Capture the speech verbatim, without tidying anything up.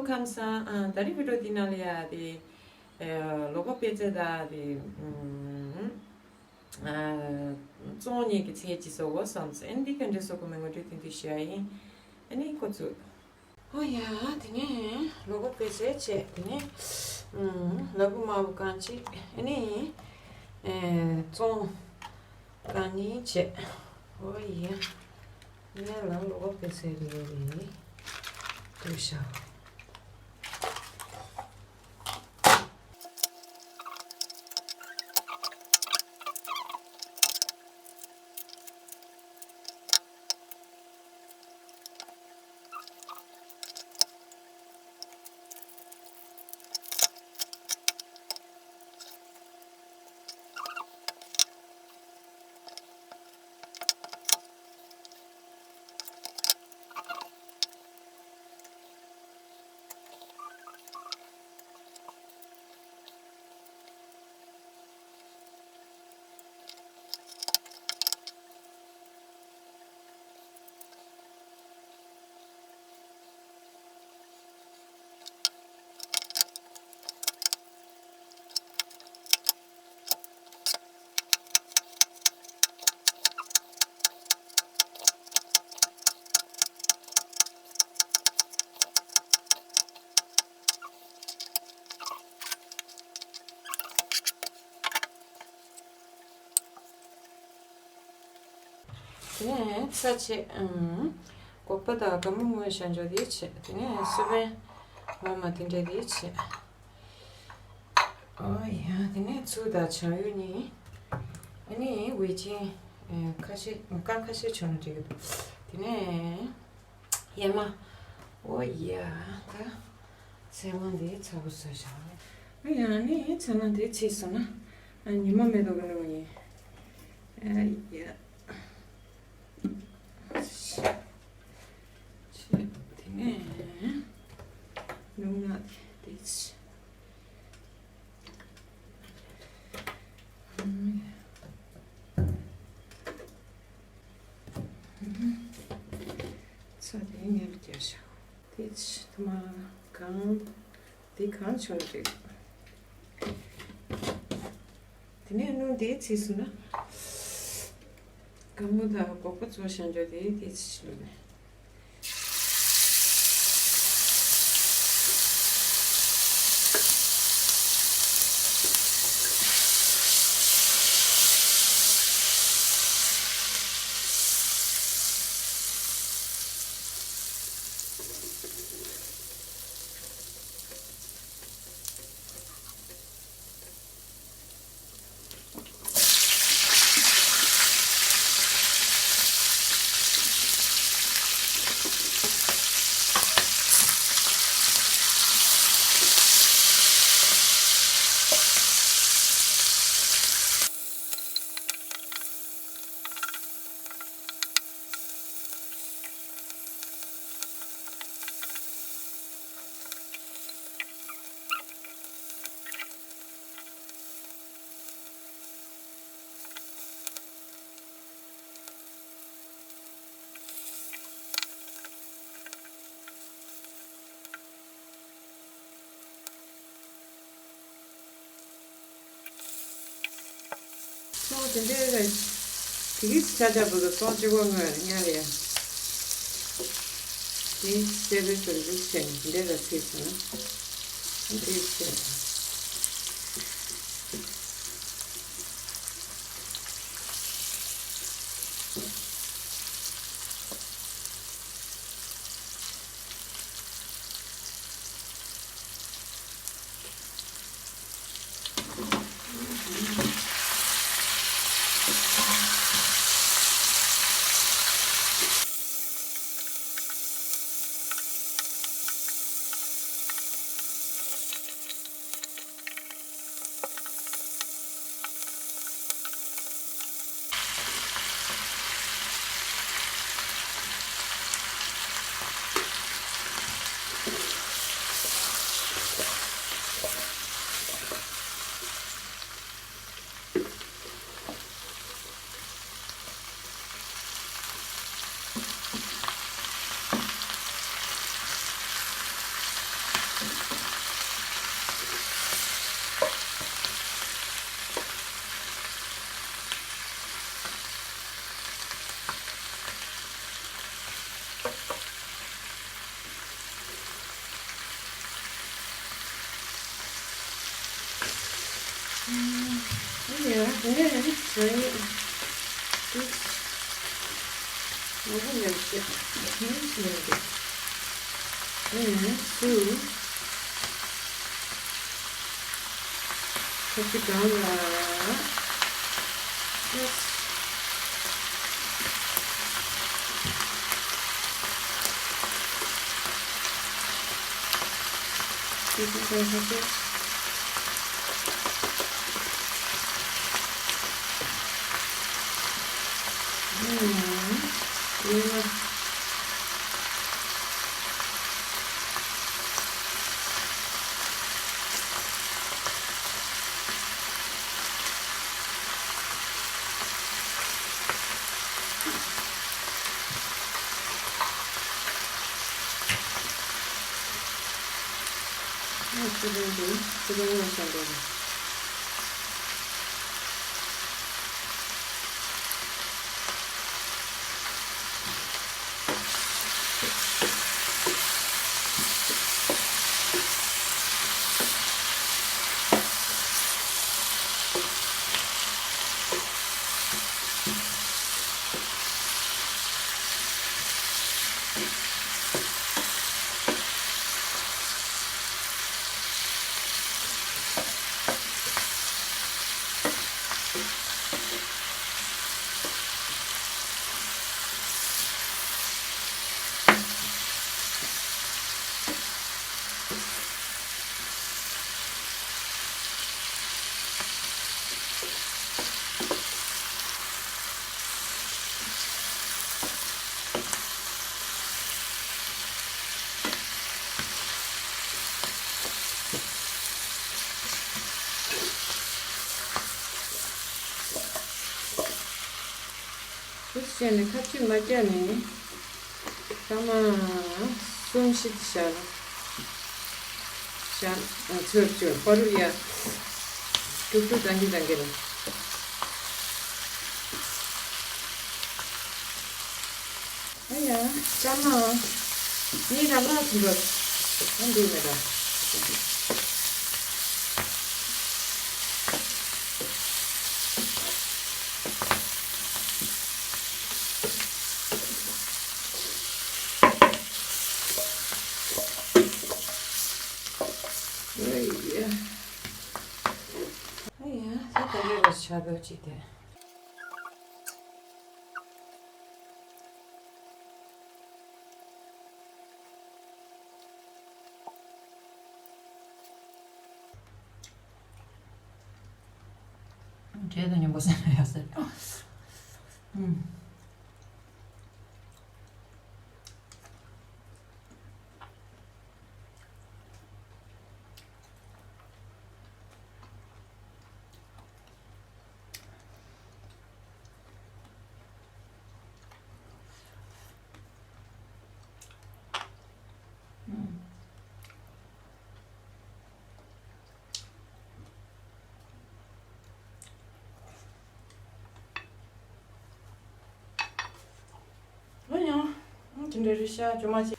ཁམས་བཟང་། ཨ། ད་རིང་བི་ཌི་ཡོ་འདི་ནང་ལ་ཡ་དེ། ཨ། ལོ་འཁོར་སྤེལ་ཚེས་དང་དེ། ཨ། བཙོང་མཁན་གྱི་ཚེས་ཅིག་བཟོ་དགོས་བསམ་སོང་། ཨ་ནི་འདི་ག་འདྲ་བཟོ་དགོས་མིན་ངོ་སྤྲོད་ཏིག་ཏིག་ཞུ་ཡ་ཡིན། ཨ་ནི་འགོ་བཙུགས། ཨོ་ཡ། དེ་ནས་ལོ་འཁོར་སྤེལ་ཚེས་བྱས། དེ་ནས། ཨ། ལ་ཕུག་དམར་པོ་རྐང་གཅིག་ཨ་ནི། ཨེ། བཙོང་རྐང་གཉིས་བྱས། ཨོ་ཡ། ངས་ལ་ལོ་འཁོར་སྤེལ་ཚེས་རེ་རེ་བཏུགས་བཞག། དེ་ནས་ཚྭ་བྱས། ཨམ། སྒོག་པ་དང་སྒ་སྨུག་སྔོན་བཞག་འཇོག་དེ་བྱས། དེ་ནས་སུ་བན་འོ་མ་དེ་འདྲ་དེ་བྱས། ཨོ་ཡ། དེ་ནས་ཚུར་དང་བྱང་ཡུ་ནི། ཨ་ནི་ཝེ་ཅིན་ཁ་ཤས། རྐང་ཁ་ཤས་བྱུང་ན་འགྲིག་གི་འདུག། དེ་ནས། ཡ་མ། ཨོ་ཡ། ད་ཚལ་སླང་འདི་ཚ་པོ་བཟོས་བཞག། ཨ་ཡ། ནི་ཚལ་སླང་འདི་ཚིག་སོང་ན། ཨ། ཉི་མ་མེད་དོ་གི་ནོ་ཡིན། ཨ་ཡ། ཆེ། དེ་ནས་ནུ་ནག་དེ་ཚིག། ཚྭ་དེ་ངས་རྒྱབ་བཞག། དེ་ཕྱི་ཐུ་མ་གང་། དེ་གང་བྱུང་རེད། དེ་ནས་སྣུམ་དེ་ཚིག་སོང་ན། སྒ་སྨུག་དང་སྒོག་པ་བཙོ་བཞག་འཇོག་དེ་དེ་ཚིག་སོང་ན། ཚོང་དེ་འདྲའི་རེད། དེ་གིས་ཆ་ཆ་བུ་དུ་ཚོང་གཅིག་པོ་ངོས་ཉལ་ཡ། དེ་སེ་བའི་ཚོ་འཇུག་བྱས་ནས་དེ་འདྲའི་ར་ཚིག་སོང་ན། དེ་བྱས། ངས་ནི་ཇ་ཡི་ཏིས་མང་པོ་ཉར་ཤེས་ངས་ཤེས་ཡོད་འདུག་ཨེ་སུ། ཁ་ཆུ་གང་ལ། ཨེ། ཁ་ཆུ་གང་ལ། ཨེ། ཨེ། ཨ། ཚོད་ལྡན་འདུག་ཚོད་ལྡན་ངོ་ཤ་འདུག་དེ་བྱས་ནས་ཁ་ཆུ་མ་བརྒྱབ་ནས་སྐར་མ་གསུམ་བཞི་ཅིག་བཞག་བཞག་ཚོད་ཚོད་ཕ་རུ་ཡ་དཀྲུག་དཀྲུག་བཏང་གི་བཏང་གི་རེད། ཨ་ཡ། ཅ་མ། ངའི་ར་ལག་ཚོ་འགྲོ། ཨ་འདུག་མེད་ད། ཨ་ཡ། ཨ་ཡ། ད་ག་རེ་རེད་ཆགས་འདུག་ཅིག་དེ། འབྲས་དང་མཉམ་པོ་ཟ་ན་ཡག་ས་རེད། ཨུམ། ཨ་ཡང་། དེ་འདྲ་རེད་ཤག་ཇོ་མ་བྱས།